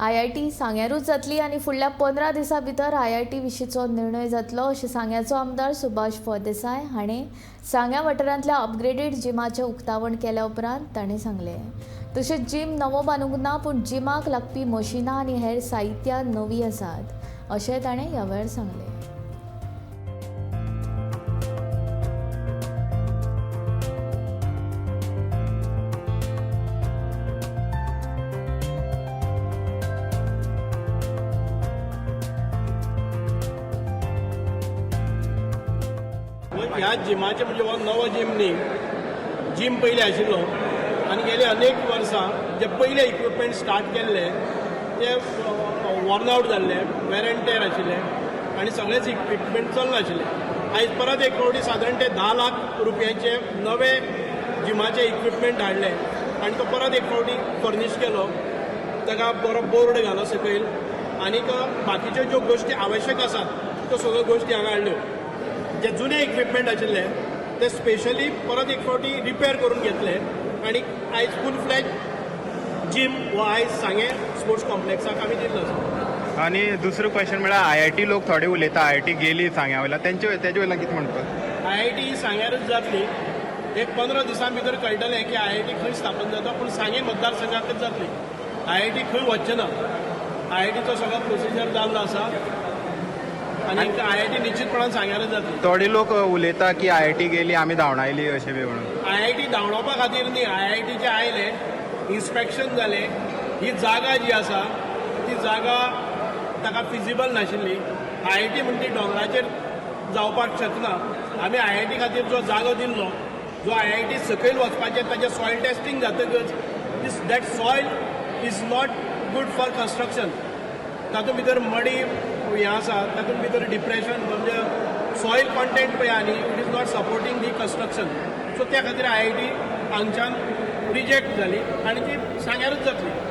IIT सांग्यारूच जातली आनी फुडल्या 15 दिसां भितर आयआयटी विशींचो निर्णय जातलो अशें सांग्याचो आमदार सुभाष फळदेसाय हाणें सांग्या वाठारांतल्या अपग्रेडेड जिमाचें उक्तावण केल्या उपरांत ताणें सांगलें. तशेंच जीम नवो बांदूंक ना, पूण जिमाक लागपी मशिनां आनी हेर साहित्यां नवीं आसात अशें ताणें ह्या वेळार सांगलें. ह्या जिमाचे म्हणजे हो नवो जीम न्ही, जीम पयलीं आशिल्लो आनी गेले अनेक वर्सां जे पयले इक्विपमेंट स्टार्ट केल्ले ते वॉर्न आवट जाल्ले, वेर एंड टेर आशिल्ले आनी सगळेच इक्विपमेंट चलनाशिल्ले. आयज परत एक फावटी सादारण ते 10 लाख रुपयांचे नवे जिमाचे इक्विपमेंट हाडले आनी तो परत एक फावटी फर्नीश केलो, ताका बरो बोर्ड घालो सकयल आनीक बाकीच्यो ज्यो गोश्टी आवश्यक आसात त्यो सगळ्यो गोश्टी हांगा हाडल्यो. जे जुने इक्विपमेंट आशिल्ले ते स्पेशली परत एक फावटी रिपेर करून घेतले आनी आयज फूल फ्लॅज जीम हो आयज सांगें स्पोर्ट्स कॉम्प्लेक्साक आमी दिल्लो आसा. आनी दुसरो क्वेश्चन म्हळ्यार आयआयटी लोक थोडे उलयता, आयआयटी गेली सांग्या वयल्यान, तेजे वयल्यान कितें म्हणपाक? आयआयटी सांग्यारूच जातली. एक 15 दिसां भितर कळटलें की आयआयटी खंय स्थापन जाता, पूण सांगें मतदारसंघाकच जातली. आयआयटी खंय वचचें ना. आयआयटीचो सगळो प्रोसिजर जाल्लो आसा आनी आयआयटी निश्चितपणान सांग्यारच जातली. थोडे लोक उलयता की आयआयटी गेली आमी धांवडायली अशें बी म्हणून. आयआयटी धांवडोवपा खातीर न्ही, आयआयटीचे आयले, इन्स्पेक्शन जालें, ही जागा जी आसा ती जागा ताका फिजिबल नाशिल्ली. आयआयटी म्हण ती दोंगराचेर जावपाक शकना. आमी आयआयटी खातीर जो जागो दिल्लो, जो आयआयटी सकयल वचपाचें, ताजें सॉयल टेस्टींग जातकच that soil is not good for construction. तातूंत भितर मडी हें आसा, तातूंत भितर डिप्रेशन म्हणजे सॉयल कॉन्टेंट पळय आनी it is not supporting the construction. So त्या खातीर आयआयटी हांगच्यान रिजेक्ट जाली आनी ती सांग्यारूच जातली.